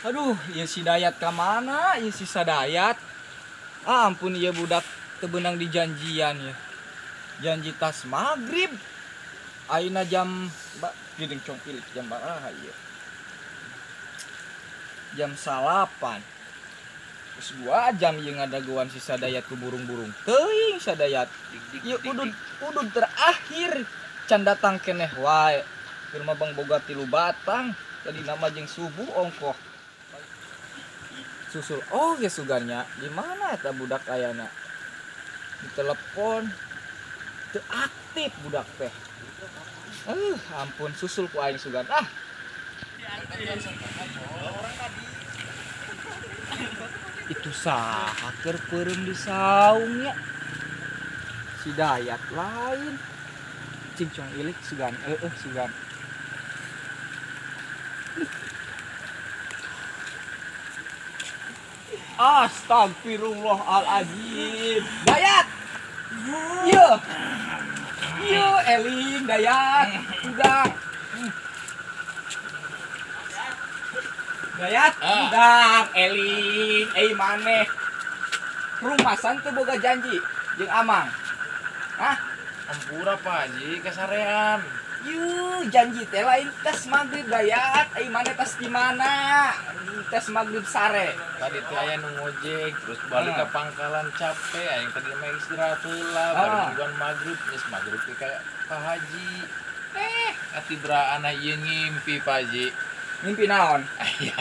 Aduh, ieu si Dayat ka mana? Ieu si Sadayat. Ah, ampun ieu budak teu beunang dijanjian ya. Janji tas maghrib. Ayeuna jam geuning congkil jam baraha ieu. Jam 9. Terus 2 jam ieu ngadagoan si Sadayat ku burung-burung. Teuing Sadayat. Ieu udud terakhir can datang keneh wae. Keur mah bang boga 3 batang. Tadi nama jeung subuh ongkoh. Susul oh ge sugannya di mana eta budak ayana? Di telepon teu aktif budak teh. Ampun susul ku aing sugan ah. Itu saha keur peureum di saung nya? Si Dayat lain. Cincong ilik sugan, heueuh sugan. Astagfirullahalazim. Dayat. Iya. Iya eling Dayat. Udah. Dayat, udah eling, euy maneh. Rumasan teu boga janji jeung Amang. Hah? Ampura Pak Haji kasarean. Yuh, janji teh lain tes maghrib Dayat, euy maneh tas di mana? Tes maghrib sare. Tadi teh aya nu ngojek, terus balik ke pangkalan capek, aing tadi mah istirahat heula, baru nungguan maghrib, geus maghrib teh ka Pak Haji. Atibraan ieu ngimpi Pak Haji. Ngimpi naon? Aya.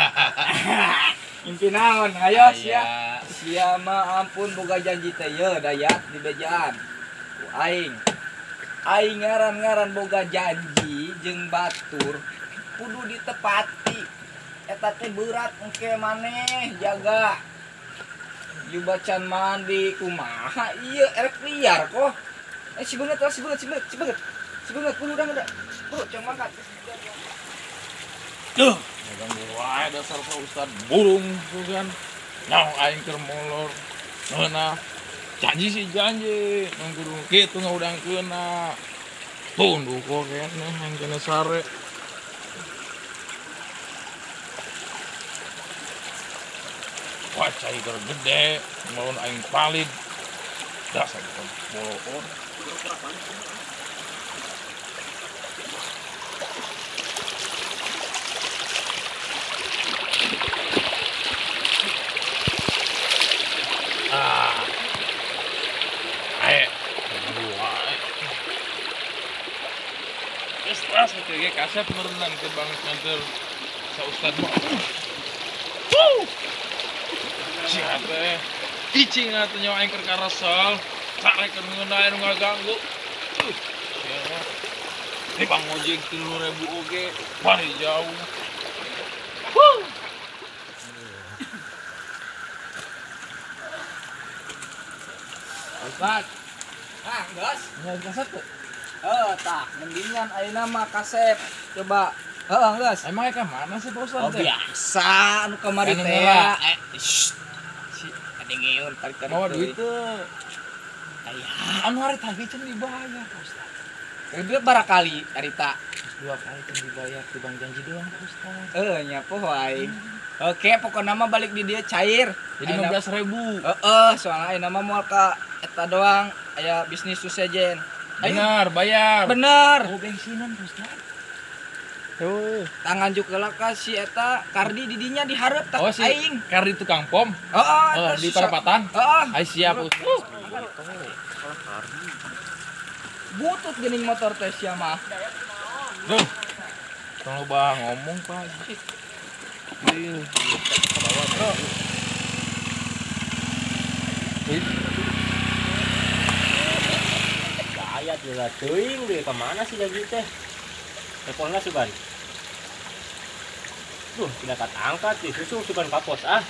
Ngimpi naon? Ayo sia. Sia mah ampun boga janji teh ye Dayat di bejaan. Ku aing. Aing ngaran-ngaran boga janji jeung batur kudu ditepati. Eta teh berat engke maneh jaga. Juba can mandi kumaha ieu erek liar koh. Si beungeut si beungeut si beungeut si beungeut. Si beungeut kudu udah udah. Bro, cang mangkat. Duh, ganggu wae dasar Pak Ustad burung sugan. Nyaho aing keur molor. Ngeunah. Janji sih janji, nang kudu kitu ngaudangkeunna. Tunduh kok keneh aing kena sare. Wah, cai keur gede, melon aing palid. Dasar boloon. Oke, kasep merenang ke bang kantor sa Ustad mah. Sia teh. Cicing atuh nyawa aing keur karesel. Sarek keur ngeunah anu ngaganggu. Sia mah. Di bang ojek 3.000 oge, bari jauh. Ustad. Ah, geus. Nya kasep teu? Tah, mendingan ayeuna mah kasep. Coba. Heeh, geus. Emang ka mana sih Pak Ustad? Oh, biasa anu kamari teh. Si adengeun tarik-tarik. Bawa duit teu. Aya. Anu hari tadi can dibayar Pak Ustad. Duit barakali harita. 2 kali can dibayar ti bang janji doang Pak Ustad. Heuh nya poho aing. Oke, pokokna mah balik di dia cair. Jadi 15.000. Heeh, soalna ayeuna mah moal ka eta doang aya bisnis susejen. Bener, bayar. Bener. Oh, bensinan Ustaz. Tuh. Tangan juk heula ka si eta Kardi di dinya dihareup tak oh, si aing. Kardi tukang pom. Heeh, di perapatan. Heeh. Ai siap. Butut geuning motor teh sia mah. Duh. Tong loba ngomong Pak Haji. Ieu ke bawah. Dayat juga teuing deui ka mana sih janji teh? Teleponna sugan. Duh, tidak angkat sih, susu sugan ka pos ah.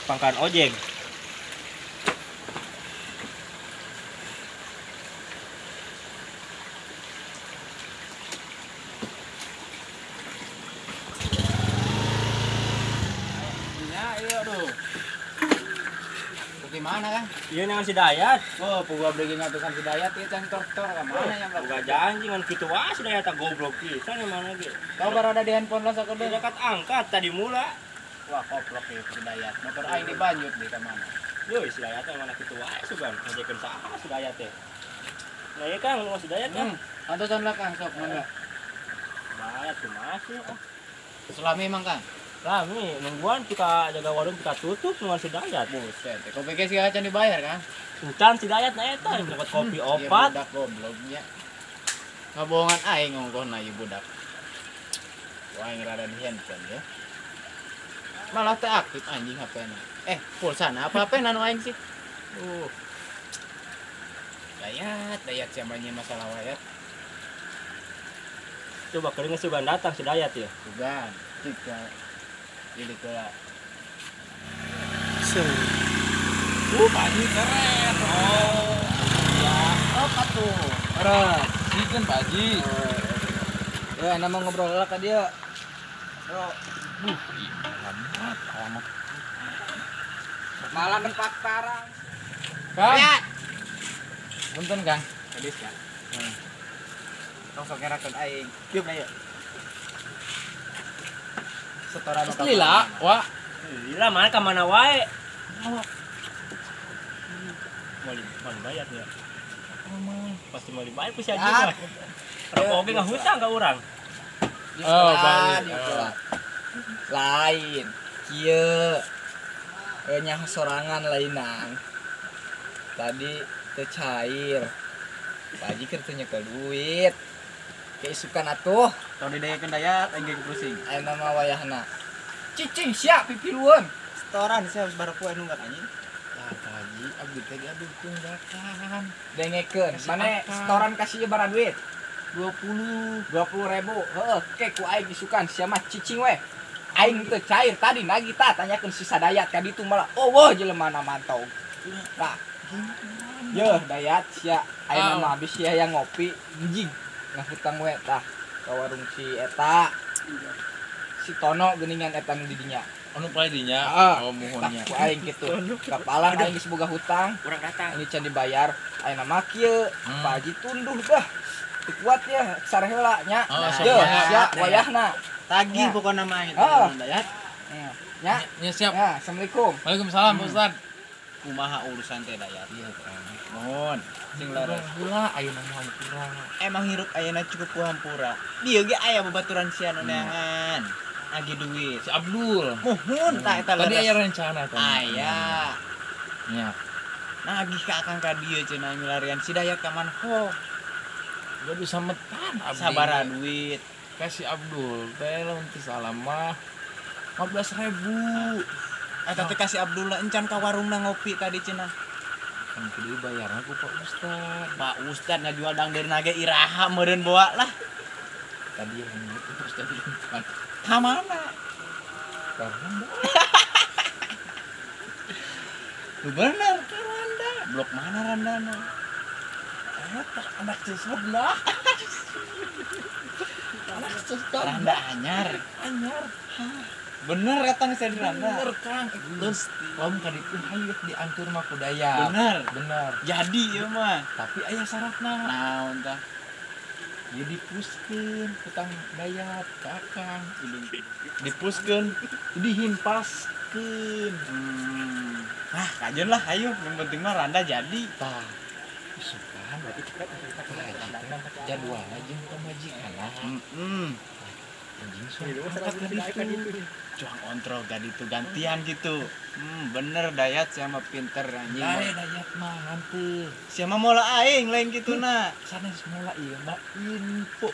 Pangkalan ojek. Nya ieu aduh. Gimana kan? Iya dengan si Dayat. Oh, puga beli ngatukan si Dayat ieu can tor-tor ka mana yang boga janji ngan kitu wae si Dayat goblok pisan mana ge. Kau baru ada di handphone lo sakedeung. Dekat angkat tadi mula. Wah, koplok ieu si Dayat. Motor aing dibanjut di ka mana? Yo, si Dayat teh mana kitu wae sugan. Ngajekeun saha si Dayat teh. Nah, ieu Kang, lu si Dayat kan. Antosan lah Kang, sok mangga. Dayat kumaha sih? Selami emang Kang. Lami, nungguan kita jaga warung kita tutup nungguan si Dayat. Buset, kopi ge segala can dibayar Kang. Encan si Dayat na eta dapat kopi opat. Ieu budak gobloknya. Ngabohongan aing ngongkohna ieu budak. Wah, aing rada di handphone ya. Malah teu aktif anjing HP-na. Pulsana apa HP-na nu aing sih? Dayat, Dayat siapa nyin masalah wayat. Coba kering sugan datang si Dayat ya. Sugan, jika ilik heula. Pak Haji keren. Oh. Ya, apa tuh? Keren. Sikeun Pak Haji. Ya, nama ngobrol lah ka dia. Bro. Alamat. Malah nempak tarang. Kang. Punten, Kang. Hadis ya. Tong sok ngerakeun aing. Tiup na ieu. Setoran ka. Lila, wa. Lila mana ka mana wae. Mau dibayar ya. Pasti mau dibayar ku si Haji mah. Rokok oge ngahutang ka urang. Oh, balik. Lain. Kieu. Nyaho sorangan lainan. Tadi teu cair. Pak Haji keur teu nyekel duit. Keisukan atuh. Tong didayakeun Dayat aing ge pusing. Ayeuna mah wayahna. Cicing sia pipilueun. Setoran sia sabaraha poe nunggak anjing. Tah Pak Haji abdi teh gaduh tunggakan. Dengekeun, mane setoran kasih ieu bara duit. 20.000. Heeh, ke ku aing isukan sia mah cicing we. Aing teu cair tadi nagih tah tanyakeun si Sadayat ka ditu malah eueuh jelema na mantau. Tah. Yeuh Dayat sia ayeuna mah habis sia yang ngopi anjing. Ngahutang we tah ka warung si eta. Si Tono geuningan eta nu di dinya. Anu pae dinya. Oh muhunnya. Ku aing kitu. Kapalang aing geus boga hutang. Urang datang. Ini can dibayar. Ayeuna mah kieu. Pak Haji tunduh dah. Teu kuat ya sare heula nya. Yeuh sia wayahna. Tagih pokona mah aing Dayat. Nya. Nya siap. Ya, assalamualaikum. Waalaikumsalam Pak Ustad. Kumaha urusan teh Dayat? Iya, Kang. Mohon sing leres. Heula ayeuna mah hampura. Emang hirup ayeuna cukup ku hampura. Dieu ge aya babaturan sia nu neangan. Nagih duit. Si Abdul. Muhun tah eta leres. Tadi aya rencana teh. Aya. Nya. Nagih ka akang ka dieu cenah milarian si Dayat ka manho. Gak bisa metan abdi. Sabaraha duit. Kasih Abdul teh lamun teu salah mah 15.000. Eta teh kasih Abdullah encan ka warungna ngopi tadi cenah. Kan kudu dibayarna ku Pak Ustad. Pak Ustad ngajual dangdeurna ge iraha meureun boa lah. Tadi yang itu terus tadi kan. Ka mana? Ka Randa. Lu bener ka Randa. Blok mana Randana? Eta anak sesudna. Anak sesudna. Randa anyar. Anyar. Bener eta geus di Randa. Bener Kang. Terus lamun ka ditu hayu diantur mah ku Dayat. Bener. Bener. Jadi ieu mah. Tapi aya syaratna. Naon tah? Ya dipuskeun hutang Dayat ka Akang. Dipuskeun, dihimpaskeun. Ah, kajeun lah hayu, yang penting mah Randa jadi. Tah. Isukan berarti jadwalna jeung pamajikan lah. Heeh. Anjing sok angkat ka ditu. Cuang kontrol gak ditu gantian gitu. Bener Dayat siapa pinter anjing. Lain Dayat mah hanteu. Siapa mola aing lain gitu na. Sanes mola ieu mah info.